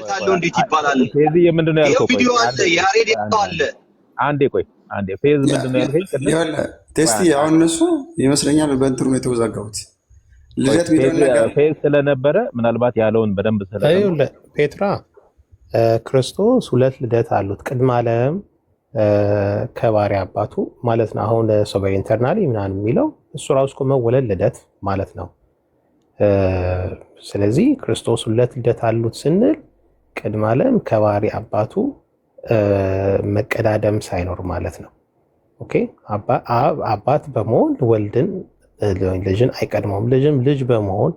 ልደት አለው እንዴት ይባላል? ፌዝዬ ምንድን ነው ይኸው ያልከው? ቆይ ቪዲዮ አለ፣ አንዴ ያሬድ አንዴ አለ። አንዴ ቆይ አንዴ፣ ፌዝ ምንድን ነው ያልከኝ ቅድም? ይኸውልህ ቴስቲ፣ አሁን እነሱ ይመስለኛል በእንትኑ ነው የተወዛገቡት። ቆይ ልደት ፌዝ የሚለውን ነገር ፌዝ ስለነበረ ምናልባት ያለውን በደንብ ስለሰማሁ ይኸውልህ ፔትራ፣ ክርስቶስ ሁለት ልደት አሉት። ቅድመ ዓለም ከባህሪ አባቱ ማለት ነው። አሁን sovereign eternally ምናምን የሚለው እሱ ራሱ እኮ መወለድ ልደት ማለት ነው። ስለዚህ ክርስቶስ ሁለት ልደት አሉት ስንል ቅድመ ዓለም ከባህሪ አባቱ መቀዳደም ሳይኖር ማለት ነው። Okay፣ አብ አባት በመሆን ወልድን ልጅን አይቀድመውም። ልጅም ልጅ በመሆን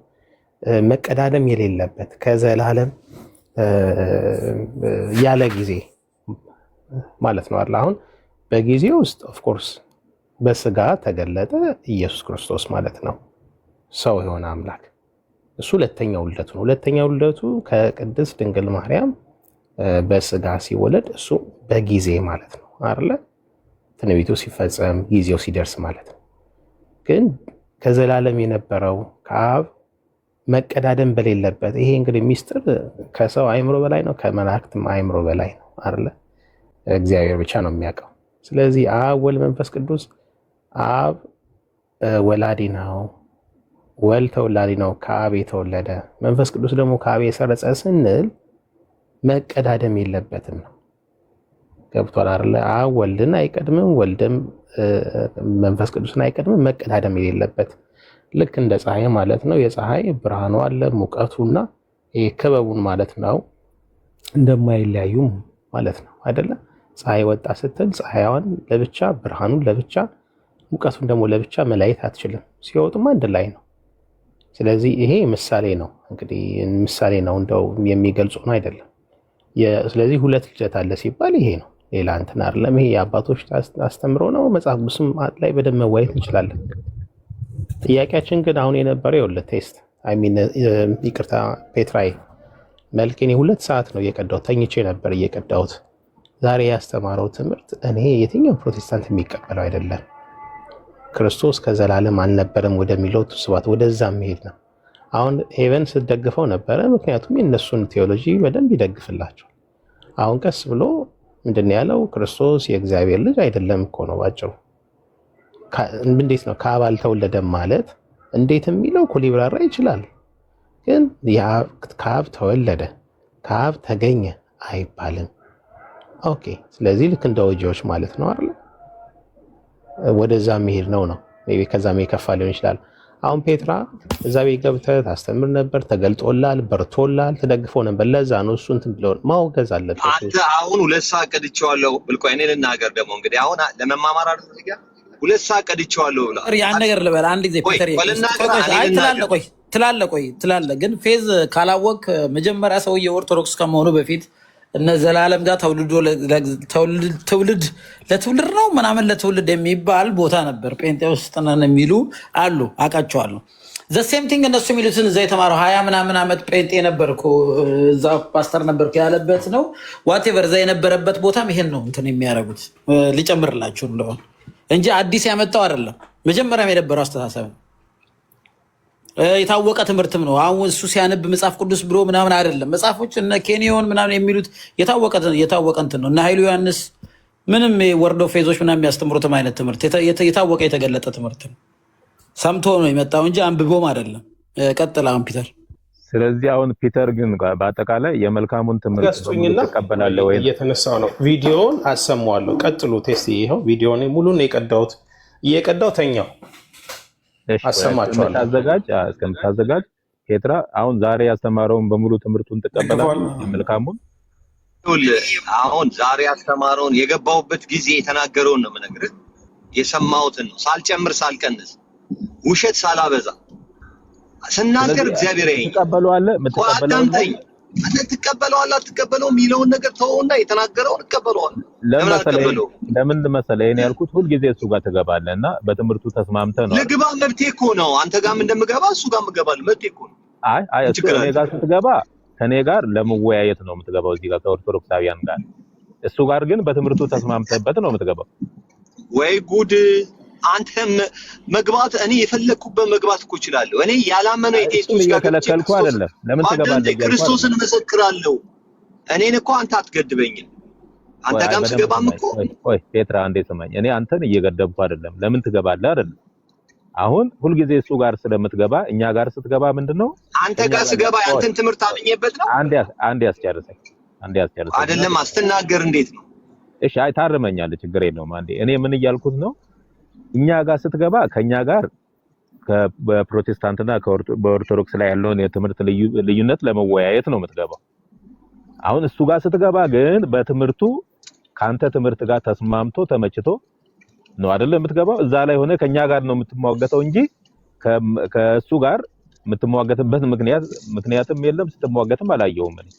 መቀዳደም የሌለበት ከዘላለም ያለ ጊዜ ማለት ነው አለ። አሁን በጊዜ ውስጥ of course በስጋ ተገለጠ ኢየሱስ ክርስቶስ ማለት ነው፣ ሰው የሆነ አምላክ። እሱ ሁለተኛው ልደቱ ነው። ሁለተኛው ልደቱ ከቅድስት ድንግል ማርያም በስጋ ሲወለድ እሱ በጊዜ ማለት ነው አይደለ? ትንቢቱ ሲፈጸም ጊዜው ሲደርስ ማለት ነው። ግን ከዘላለም የነበረው ከአብ መቀዳደም በሌለበት፣ ይሄ እንግዲህ ሚስጥር ከሰው አእምሮ በላይ ነው፣ ከመላእክትም አእምሮ በላይ ነው አይደለ? እግዚአብሔር ብቻ ነው የሚያውቀው። ስለዚህ አብ፣ ወልድ፣ መንፈስ ቅዱስ፣ አብ ወላዲ ነው፣ ወልድ ተወላዲ ነው፣ ከአብ የተወለደ፣ መንፈስ ቅዱስ ደግሞ ከአብ የሰረጸ ስንል መቀዳደም የለበትም ነው። ገብቷል አይደለ? አብ ወልድን አይቀድምም፣ ወልድም መንፈስ ቅዱስን አይቀድምም። መቀዳደም የሌለበት ልክ እንደ ፀሐይ ማለት ነው። የፀሐይ ብርሃኑ አለ ሙቀቱና ይሄ ክበቡን ማለት ነው፣ እንደማይለያዩም ማለት ነው አይደለ? ፀሐይ ወጣ ስትል ፀሐይዋን ለብቻ፣ ብርሃኑን ለብቻ፣ ሙቀቱን ደግሞ ለብቻ መለየት አትችልም። ሲወጡም አንድ ላይ ነው። ስለዚህ ይሄ ምሳሌ ነው፣ እንግዲህ ምሳሌ ነው፣ እንደው የሚገልጹ ነው አይደለም። ስለዚህ ሁለት ልደት አለ ሲባል ይሄ ነው፣ ሌላ እንትን አይደለም። ይሄ የአባቶች አስተምሮ ነው። መጽሐፍ ቅዱስም ላይ በደንብ መወያየት እንችላለን። ጥያቄያችን ግን አሁን የነበረው ይኸውልህ ቴስት፣ I mean ይቅርታ ፔትራይ መልኬን 2 ሰዓት ነው እየቀዳሁት፣ ተኝቼ ነበር እየቀዳሁት። ዛሬ ያስተማረው ትምህርት እኔ የትኛው ፕሮቴስታንት የሚቀበለው አይደለም። ክርስቶስ ከዘላለም አልነበረም ወደሚለው ስባት ወደዛ መሄድ ነው። አሁን ሄቨን ስትደግፈው ነበረ፣ ምክንያቱም የእነሱን ቴዎሎጂ በደንብ ይደግፍላቸዋል። አሁን ቀስ ብሎ ምንድን ነው ያለው? ክርስቶስ የእግዚአብሔር ልጅ አይደለም እኮ ነው ባጭሩ። እንዴት ነው ከአብ አልተወለደም ማለት እንዴት የሚለው እኮ ሊብራራ ይችላል። ግን ከአብ ተወለደ፣ ከአብ ተገኘ አይባልም። Okay፣ ስለዚህ ልክ እንደ ወጂዎች ማለት ነው አይደል? ወደዛ መሄድ ነው። Maybe ከዛም የከፋ ሊሆን ይችላል። አሁን ፔትራ እዛ ቤት ገብተህ ታስተምር ነበር፣ ተገልጦላል፣ በርቶላል፣ ትደግፈው ነበር። ለዛ ነው እሱ እንትን ብለው ማውገዝ አለበት። አንተ አሁን 2 ሰዓት ቀድቼዋለሁ ብልቆ እኔ ልናገር ደግሞ እንግዲህ አሁን ለመማማር አይደል እዚህ ጋር 2 ሰዓት ቀድቼዋለሁ ብለሃል። ያን ነገር ልበል አንድ ጊዜ። ቆይ ፒተር ቆይ ልናገር፣ ቆይ፣ እኔ አይ ትላለህ፣ ልናገር። ቆይ ትላለህ፣ ቆይ ትላለህ። ግን ፌዝ ካላወቅ መጀመሪያ ሰውዬው ኦርቶዶክስ ከመሆኑ በፊት እነ ዘላለም ጋር ተውልዶ ትውልድ ለትውልድ ነው ምናምን ለትውልድ የሚባል ቦታ ነበር። ጴንጤ ውስጥ ነን የሚሉ አሉ፣ አውቃቸዋለሁ። The same thing እነሱ የሚሉትን እዛ የተማረው 20 ምናምን ዓመት ጴንጤ ነበርኩ፣ እዛ ፓስተር ነበርኩ ያለበት ነው። Whatever እዛ የነበረበት ቦታም ይሄን ነው እንትን የሚያደርጉት፣ ሊጨምርላችሁ እንደሆነ እንጂ አዲስ ያመጣው አይደለም። መጀመሪያም የነበረው አስተሳሰብ ነው። የታወቀ ትምህርትም ነው። አሁን እሱ ሲያነብ መጽሐፍ ቅዱስ ብሎ ምናምን አይደለም። መጽሐፎች እነ ኬንዮን ምናምን የሚሉት የታወቀ እንትን ነው። እነ ኃይሉ ዮሐንስ ምንም Word of Faith ኦች ምናምን የሚያስተምሩትም አይነት ትምህርት የታወቀ የተገለጠ ትምህርት ነው። ሰምቶ ነው የመጣው እንጂ አንብቦም አይደለም። ቀጥል አሁን ፒተር። ስለዚህ አሁን ፒተር ግን በአጠቃላይ የመልካሙን ትምህርት በሙሉ ስጡኝና ትቀበላለህ ወይ? እየተነሳው ነው። ቪዲዮውን አሰማዋለሁ። ቀጥሉ። ቴስት ይኸው ቪዲዮውን ሙሉን የቀዳሁት እየቀዳው ተኛው። እሺ፣ ቆይ አሰማችኋለሁ። እስከምታዘጋጅ ፔትራ አሁን ዛሬ ያስተማረውን በሙሉ ትምህርቱን ትቀበላለህ? ደግፈዋለሁ። የመልካሙን ይኸውልህ አሁን ዛሬ ያስተማረውን የገባሁበት ጊዜ የተናገረውን ነው የምነግርህ። የሰማሁትን ነው ሳልጨምር ሳልቀንስ፣ ውሸት ሳላበዛ ስናገር ስለዚህ እግዚአብሔር ያየኛል። ትቀበለዋለህ? ቆይ የምትቀበለው አዳምጠኝ። አንተ ትቀበለዋለህ አትቀበለውም የሚለውን ነገር ተወውና የተናገረውን እቀበለዋለሁ። ለምን ለምን መሰለህ? አልቀበለውም? ለምን መሰለህ ይሄን ያልኩት፣ ሁልጊዜ እሱ ጋር ትገባለህ እና በትምህርቱ ተስማምተህ ነው አይደል? ልግባ፣ መብቴ እኮ ነው። አንተ ጋርም እንደምገባ እሱ ጋርም እገባለሁ። መብቴ እኮ ነው። አይ አይ ምን እሱ ችግር እኔ አለ? ጋር ስትገባ ከኔ ጋር ለመወያየት ነው የምትገባው፣ እዚህ ጋር ከኦርቶዶክሳውያን ጋር። እሱ ጋር ግን በትምህርቱ ተስማምተህበት ነው የምትገባው። ወይ ጉድ! አንተም መግባት እኔ የፈለግኩበት መግባት እኮ እችላለሁ። እኔ ያላመነው አይ እሱን atheist ኦች ጋር ገብቼ እየከለከልኩ ክርስቶስ አይደለም። ለምን ትገባለህ አዳምጠኝ፣ እያልኩ አይደለም። ክርስቶስን እመሰክራለሁ። እኔን እኮ አንተ አትገድበኝም። አንተ ቆይ አይ ጋርም በደንብ ስገባም ስማኝ። እኮ ቆይ ቆይ ፔትራ አንዴ ስማኝ። እኔ አንተን እየገደብኩ አይደለም። ለምን ትገባለህ አይደለም። አሁን ሁልጊዜ እሱ ጋር ስለምትገባ እኛ ጋር ስትገባ ምንድነው አንተ ከኛ ጋር ጋር ስገባ ቆይ ያንተን ትምህርት አምኜበት ነው አንዴ ያስጨርሰኝ፣ አንዴ ያስጨርሰኝና አይደለም። አስትናገር እንዴት ነው? እሺ፣ አይ ታርመኛለህ፣ ችግር የለውም። አንዴ እኔ ምን እያልኩት ነው፣ እኛ ጋር ስትገባ ከኛ ጋር በፕሮቴስታንትና በኦርቶዶክስ ላይ ያለውን የትምህርት ልዩነት ለመወያየት ነው የምትገባው። አሁን እሱ ጋር ስትገባ ግን በትምህርቱ ከአንተ ትምህርት ጋር ተስማምቶ ተመችቶ ነው አይደለ የምትገባው። እዛ ላይ ሆነ ከኛ ጋር ነው የምትሟገተው እንጂ ከእሱ ጋር የምትሟገትበት ምክንያትም የለም። ስትሟገትም አላየሁም እኔ።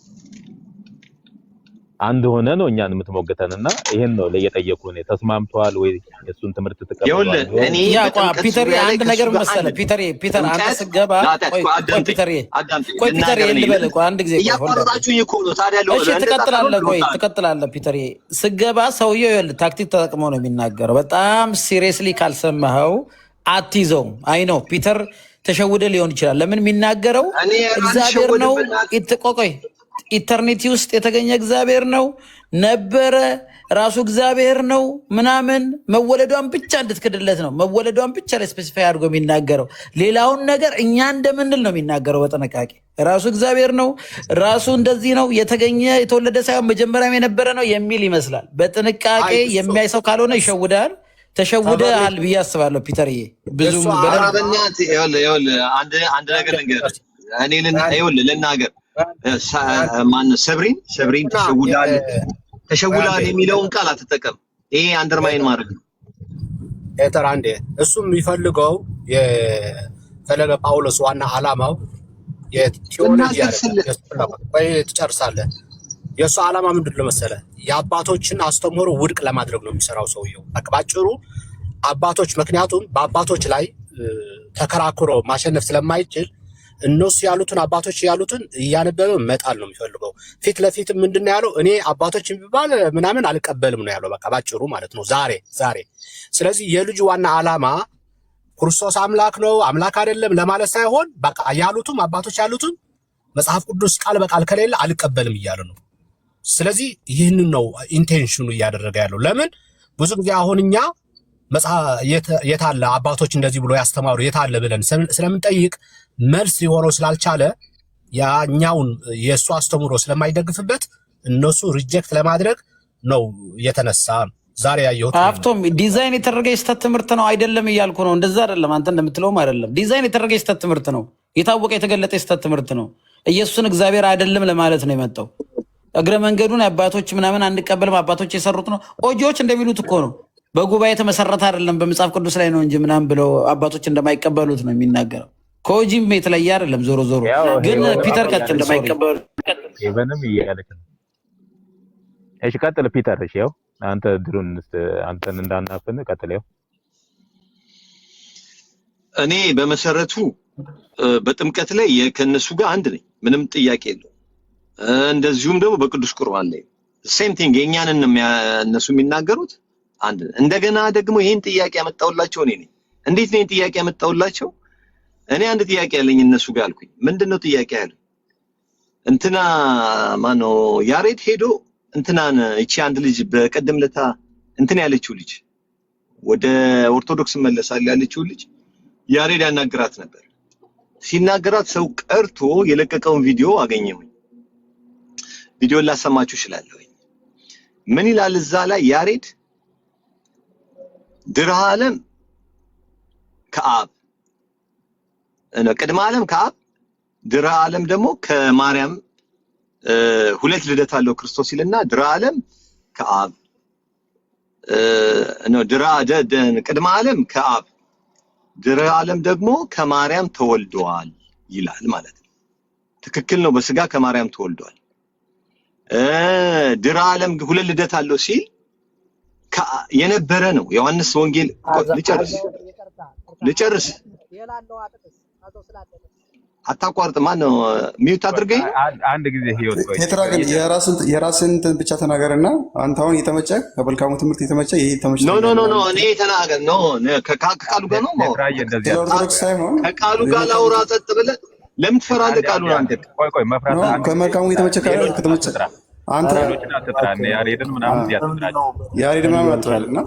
አንድ ሆነ ነው እኛን የምትሞግተንና ይሄን ነው ለየጠየቁ እኔ። ተስማምተዋል ወይ የእሱን ትምህርት ይኸውልህ ትቀበለዋለህ ወይ? እኔ ያ ቆይ በጥምቀት ፒተር ዙሪያ ላይ አንድ ከእሱ ነገር ጋር አንድ መሰለህ ነኝ። ፒተር ፒተር አንተ ጥምቀት ስገባ ላጢአት ቆይ ቆይ ቆይ አዳምጠኝ ፒተር አዳምጠኝ ቆይ ፒተር ልናገር እኔ ልበል ቆይ አንድ ጊዜ ቆይ hold አድርግ። እያቋረጣችሁኝ እኮ ነው። ታዲያ እሺ እንደዛ ካልሆነ ትቀጥላለህ። ቆይ ልወጣ ነው። ትቀጥላለህ። ፒተር ስገባ ሰውየው ይኸውልህ ታክቲክ ተጠቅሞ ነው የሚናገረው። በጣም seriously ካልሰማኸው አትይዘውም። አይ ነው ፒተር ተሸውደ ሊሆን ይችላል። ለምን የሚናገረው እኔ እግዚአብሔር ነው። አልሸወድም። በእናትህ ቆይ eternity ውስጥ የተገኘ እግዚአብሔር ነው ነበረ ራሱ እግዚአብሔር ነው ምናምን መወለዷን ብቻ እንድትክድለት ነው። መወለዷን ብቻ ላይ specify አድርጎ የሚናገረው ሌላውን ነገር እኛ እንደምንል ነው የሚናገረው በጥንቃቄ ራሱ እግዚአብሔር ነው፣ ራሱ እንደዚህ ነው የተገኘ የተወለደ ሳይሆን መጀመሪያም የነበረ ነው የሚል ይመስላል። በጥንቃቄ አይ እሱ የሚያይ ሰው ካልሆነ ይሸውዳል። ተሸውደሃል ብዬ አስባለሁ ፒተርዬ። የእሱ ብዙም ኧረ በደንብ ዓላማ በእናትህ ይኸውልህ ይኸውልህ አንድ አንድ ነገር ልንገርህ። እኔ ይኸውልህ ልናገር ማነው ሰብሪን ሰብሪን እና ተሸውዳል ተሸውዳል አንዴ የሚለውን ቃል አትጠቀም። ይሄ undermine ማድረግ ነው። ፔተር አንዴ እሱ የሚፈልገው የፈለገ ጳውሎስ ዋና ዓላማው የቴዎሎጂ ልናገር አይደለም። ስል የእሱ ፍላጎት ቆይ ትጨርሳለህ። የእሱ ዓላማ ምንድን ነው መሰለህ? የአባቶችን አስተምህሮ ውድቅ ለማድረግ ነው የሚሰራው ሰውየው። በቃ ባጭሩ አባቶች፣ ምክንያቱም በአባቶች ላይ ተከራክሮ ማሸነፍ ስለማይችል እነሱ ያሉትን አባቶች ያሉትን እያነበበ መጣል ነው የሚፈልገው። ፊት ለፊትም ምንድን ነው ያለው? እኔ አባቶች የሚባል ምናምን አልቀበልም ነው ያለው። በቃ ባጭሩ ማለት ነው ዛሬ ዛሬ። ስለዚህ የልጁ ዋና ዓላማ ክርስቶስ አምላክ ነው አምላክ አይደለም ለማለት ሳይሆን በቃ ያሉትም አባቶች ያሉትም መጽሐፍ ቅዱስ ቃል በቃል ከሌለ አልቀበልም እያሉ ነው። ስለዚህ ይህንን ነው intention ኑ እያደረገ ያለው። ለምን ብዙ ጊዜ አሁን እኛ የታለ አባቶች እንደዚህ ብሎ ያስተማሩ የታለ ብለን ስለምንጠይቅ መልስ የሆነው ስላልቻለ ያኛውን የእሱ አስተምሮ ስለማይደግፍበት እነሱ reject ለማድረግ ነው የተነሳ። ዛሬ ያየሁት ይሄን ነው። ሀብቶም ዲዛይን የተደረገ የስህተት ትምህርት ነው አይደለም እያልኩ ነው። እንደዛ አይደለም፣ አንተ እንደምትለውም አይደለም። ዲዛይን የተደረገ የስህተት ትምህርት ነው። የታወቀ የተገለጠ የስህተት ትምህርት ነው። ኢየሱስን እግዚአብሔር አይደለም ለማለት ነው የመጣው። እግረ መንገዱን አባቶች ምናምን አንቀበልም፣ አባቶች የሰሩት ነው። ኦጂዎች እንደሚሉት እኮ ነው። በጉባኤ የተመሰረተ አይደለም በመጽሐፍ ቅዱስ ላይ ነው እንጂ ምናምን ብለው አባቶች እንደማይቀበሉት ነው የሚናገረው። ከኦጂም የተለየ አይደለም። ዞሮ ዞሮ ያው ግን ሄቨንም ፒተር ቀጥል። sorry ሄቨንም እያለች ነው። እሺ ቀጥል ፒተር። እሺ ያው አንተ ድሩን አንተን እንዳናፍን ቀጥል። ያው እኔ በመሰረቱ በጥምቀት ላይ ከእነሱ ጋር አንድ ነኝ፣ ምንም ጥያቄ የለውም። እንደዚሁም ደግሞ በቅዱስ ቁርባን ላይ same thing የእኛንን ነው እነሱ የሚናገሩት አንድ ነን። እንደገና ደግሞ ይሄን ጥያቄ ያመጣሁላቸው እኔ ነኝ። እንዴት ነው ይሄን ጥያቄ ያመጣሁላቸው? እኔ አንድ ጥያቄ ያለኝ እነሱ ጋር አልኩኝ። ምንድነው ጥያቄ ያሉኝ? እንትና ማነው ያሬድ ሄዶ እንትናን እቺ አንድ ልጅ በቀደም ለታ እንትን ያለችው ልጅ ወደ ኦርቶዶክስ እመለሳለሁ ያለችው ልጅ ያሬድ ያናግራት ነበር። ሲናገራት ሰው ቀርቶ የለቀቀውን ቪዲዮ አገኘሁኝ። ቪዲዮን ላሰማችሁ እችላለሁ። ምን ይላል እዛ ላይ ያሬድ? ድርሃ ዓለም ከአብ ነው፣ ቅድመ ዓለም ከአብ ድርሃ ዓለም ደግሞ ከማርያም ሁለት ልደት አለው ክርስቶስ ይልና ድርሃ ዓለም ከአብ ነው ድርሃ ቅድመ ዓለም ከአብ ድርሃ ዓለም ደግሞ ከማርያም ተወልዷል ይላል ማለት ነው። ትክክል ነው። በስጋ ከማርያም ተወልዷል። ድርሃ ዓለም ሁለት ልደት አለው ሲል የነበረ ነው። ዮሐንስ ወንጌል ልጨርስ ልጨርስ አታቋርጥ። ማን ነው mute አድርገኝ? አንድ ጊዜ ህይወት ቆይ ቴትራ ግን የራስን እንትን ብቻ ተናገርና አንተ አሁን የተመቸ ከመልካሙ ትምህርት የተመቸ ይሄ no no ተመችቶኛል no no እኔ ተናገር no ከቃሉ ጋር ነው የማወራው። ቴትራዬ እንደዚህ ስለ ኦርቶዶክስ ሳይሆን ከቃሉ ጋር ላውራ። ጸጥ ብለህ ለምን ትፈራለህ? ቃሉን አንተ ቆይ ቆይ መፍራት no አንድ ጊዜ ከመልካሙ የተመቸ ካለ ሌሎች ከተመቸ አትጥራ። አንተ ሌሎችን አትጥራ፣ እነ ያሬድን ምናምን እዚህ አትጥራቸው። ያሬድ ምናምን አትበል እና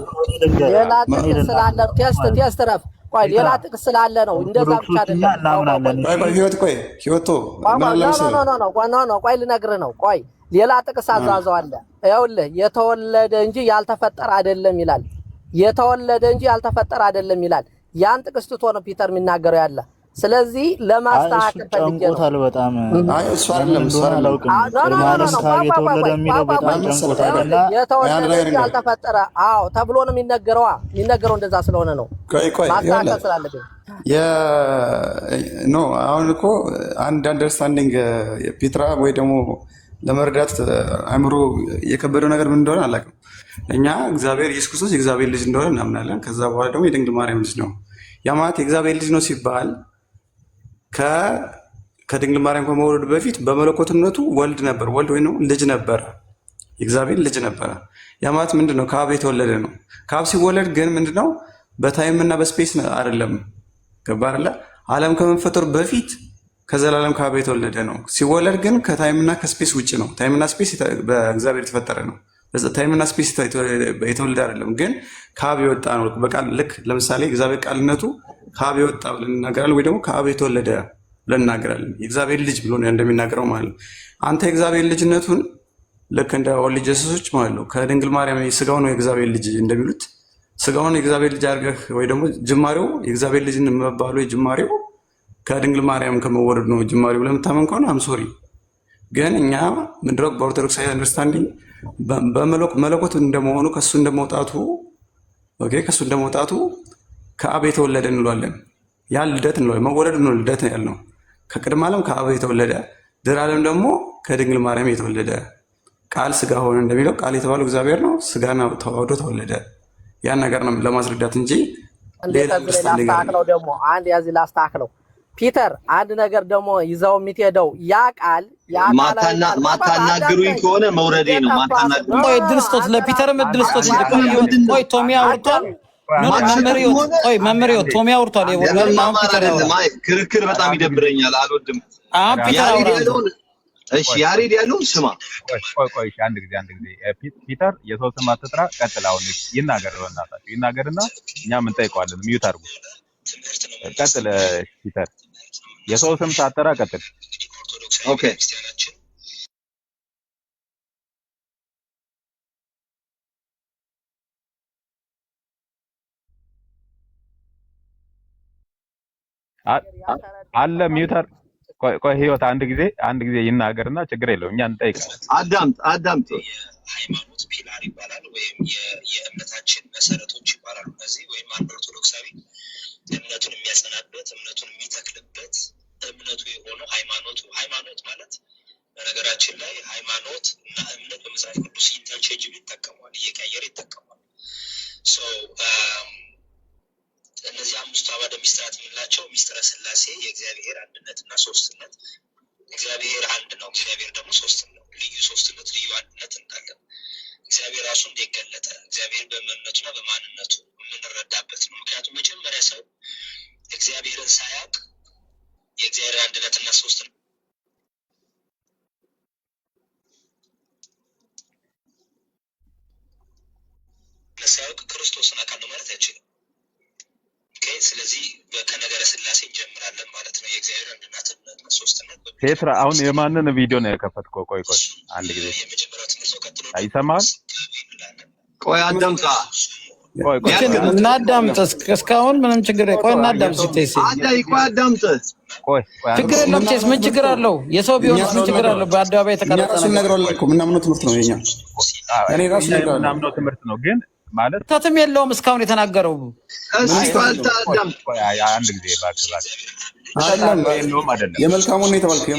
ሌላ ጥቅስ ስላለ test test ረፍ ቆይ፣ ሌላ ጥቅስ ስላለ ነው። እንደዛ ብቻ አይደለም። ቆይ ቆይ ህይወት ቆይ ህይወቶ ምን አለ መሰለህ፣ No, no, no, no፣ ቆይ ልነግርህ ነው። ቆይ ሌላ ጥቅስ አዛዘው አለ። ይኸውልህ የተወለደ እንጂ ያልተፈጠረ አይደለም ይላል። የተወለደ እንጂ ያልተፈጠረ አይደለም ይላል። ያን ጥቅስ ትቶ ነው ፒተር የሚናገረው ያለ። ስለዚህ ለማስተካከል ፈልጌ ነው። ጨንቆታል በጣም። አይ እሱ አይደለም፣ እሱ ለምን እንደሆነ አይደለም። አላውቅም። ቅድመ ዓለም ከአብ የተወለደ የሚለው በጣም ጨንቆታል እና የተወለደ እንጂ ያልተፈጠረ፣ አዎ ተብሎ ነው የሚነገረዋ። የሚነገረው እንደዛ ስለሆነ ነው ቆይ ቆይ ማስተካከል ስላለብኝ። No፣ አሁን እኮ አንድ understanding ፒትራ ወይ ደግሞ ለመረዳት አእምሮ የከበደው ነገር ምን እንደሆነ አላውቅም። እኛ እግዚአብሔር ኢየሱስ ክርስቶስ የእግዚአብሔር ልጅ እንደሆነ እናምናለን። ከዛ በኋላ ደግሞ የድንግል ማርያም ልጅ ነው። ያ ማለት የእግዚአብሔር ልጅ ነው ሲባል ከድንግል ማርያም ከመወለዱ በፊት በመለኮትነቱ ወልድ ነበር። ወልድ ወይ ልጅ ነበረ፣ የእግዚአብሔር ልጅ ነበረ። ያ ማለት ምንድን ነው? ከአብ የተወለደ ነው። ከአብ ሲወለድ ግን ምንድን ነው? በ time እና በ space አይደለም። ገባ አይደለ? ዓለም ከመፈጠሩ በፊት ከዘላለም ከአብ የተወለደ ነው። ሲወለድ ግን ከ time ና ከ space ውጭ ነው። Time ና space በእግዚአብሔር የተፈጠረ ነው። Time ና space የተወለደ አይደለም፣ ግን ከአብ የወጣ ነው። በቃል ልክ ለምሳሌ እግዚአብሔር ቃልነቱ ከአብ የወጣ ብለን እንናገራለን፣ ወይ ደግሞ ከአብ የተወለደ ብለን እናገራለን። የእግዚአብሔር ልጅ ብሎ እንደሚናገረው ማለት ነው። አንተ የእግዚአብሔር ልጅነቱን ልክ እንደ Only Jesus ኦች ማለት ነው ከድንግል ማርያም ስጋው ነው የእግዚአብሔር ልጅ እንደሚሉት ስጋውን የእግዚአብሔር ልጅ አድርገህ ወይ ደግሞ ጅማሬው የእግዚአብሔር ልጅ መባሉ የጅማሬው ከድንግል ማርያም ከመወለዱ ነው ጅማሬው ብለህ የምታመን ከሆነ I'm sorry። ግን እኛ ምንድነው በኦርቶዶክሳዊ understanding በመለኮት እንደመሆኑ ከእሱ እንደመውጣቱ፣ okay፣ ከእሱ እንደመውጣቱ ከአብ የተወለደ እንለዋለን። ያ ልደት እንለዋለን። መወለዱ ነው ልደት ያልነው። ከቅድመ ዓለም ከአብ የተወለደ፣ ድኅረ ዓለም ደግሞ ከድንግል ማርያም የተወለደ፣ ቃል ስጋ ሆነ እንደሚለው ቃል የተባለው እግዚአብሔር ነው። ስጋና ተዋህዶ ተወለደ። ያን ነገር ነው ለማስረዳት እንጂ ሌላ understanding ላስተካክለው ደግሞ አንድ ያዚ ላስተካክለው። ፒተር አንድ ነገር ደግሞ ይዘው የምትሄደው ያ ቃል ማታናግሩኝ ከሆነ መውረዴ ነው። ማታናግሩኝ ቆይ እድል ስጦት፣ ለፒተርም እድል ስጦት። ቆይ ቶሚ አውርቷል። መምህር ህይወት፣ ቆይ መምህር ህይወት፣ ቶሚ አውርቷል። አሁን ፒተር ያውራ። ክርክር በጣም ይደብረኛል፣ አልወድም። አሁን ፒተር አውራ። እሺ ያሬድ ያለውን ስማ። ቆይ ቆይ፣ አንድ ጊዜ፣ አንድ ጊዜ ፒተር፣ የሰው ስም አትጥራ። ቀጥል። አሁን ይናገር፣ በእናታችሁ ይናገርና እኛም እንጠይቀዋለን። Mute አድርጉ። ቀጥል ፒተር፣ የሰው ስም ሳትጠራ ቀጥል። Okay። አለ mute አር ቆይ ቆይ ህይወት፣ አንድ ጊዜ፣ አንድ ጊዜ ይናገርና ችግር የለውም እኛ እንጠይቃለን። አዳምጥ አዳምጥ። የሃይማኖት pillar ይባላል ወይም የእምነታችን መሰረቶች ይባላሉ። እነዚህ ወይም አንድ ኦርቶዶክሳዊ እምነቱን የሚያጸናበት፣ እምነቱን የሚተክልበት፣ እምነቱ የሆነው ሃይማኖቱ። ሃይማኖት ማለት በነገራችን ላይ ሃይማኖት እና እምነት በመጽሐፍ ቅዱስ interchange ይጠቀመዋል፣ እየቀያየረ ይጠቀመዋል። So እነዚህ አምስቱ አዕማደ ምስጢራት የምንላቸው ሚስጥረ ስላሴ፣ የእግዚአብሔር አንድነት እና ሶስትነት። እግዚአብሔር አንድ ነው፣ እግዚአብሔር ደግሞ ሶስት ነው። ልዩ ሶስትነት፣ ልዩ አንድነት እንዳለን እግዚአብሔር ራሱ እንዴት ገለጠ፣ እግዚአብሔር በምንነቱና በማንነቱ የምንረዳበት ነው። ምክንያቱም መጀመሪያ ሰው እግዚአብሔርን ሳያውቅ የእግዚአብሔር አንድነትና ሶስትነት ሳያውቅ ክርስቶስን አካል ነው ማለት አይችልም። Okay፣ ስለዚህ ከነገረ ስላሴ እንጀምራለን ማለት ነው። የእግዚአብሔር አንድነትና ሶስትነት። ፔትራ፣ አሁን የማንን ቪዲዮ ነው የከፈትከው? ቆይ ቆይ አንድ ጊዜ ይሰማል? ቆይ አዳምጣ። ቆይ ቆይ። እናዳምጥ። እስካሁን ምንም ችግር፣ ቆይ እናዳምጥ። ቴሲ አዳይ ቆይ አዳምጥ። ቆይ ቆይ። ችግር የለውም። ቴስ ምን ችግር አለው? የሰው ቢሆንስ ምን ችግር አለው? በአደባባይ እኛ የተቀረጸ ራሱ ነገር እነግረዋለን እኮ፣ ምናምነው ትምህርት ነው የኛ። እኔ ራሱ እኛ እነግረዋለሁ። የምናምነው ትምህርት ነው ግን ማለት ስህተትም የለውም እስካሁን የተናገረው። እስኪ አዳምጥ። ቆይ አንድ ጊዜ እባክህ እባክህ። አይደለም የለውም አይደለም። የመልካሙን ነው የተባልከው።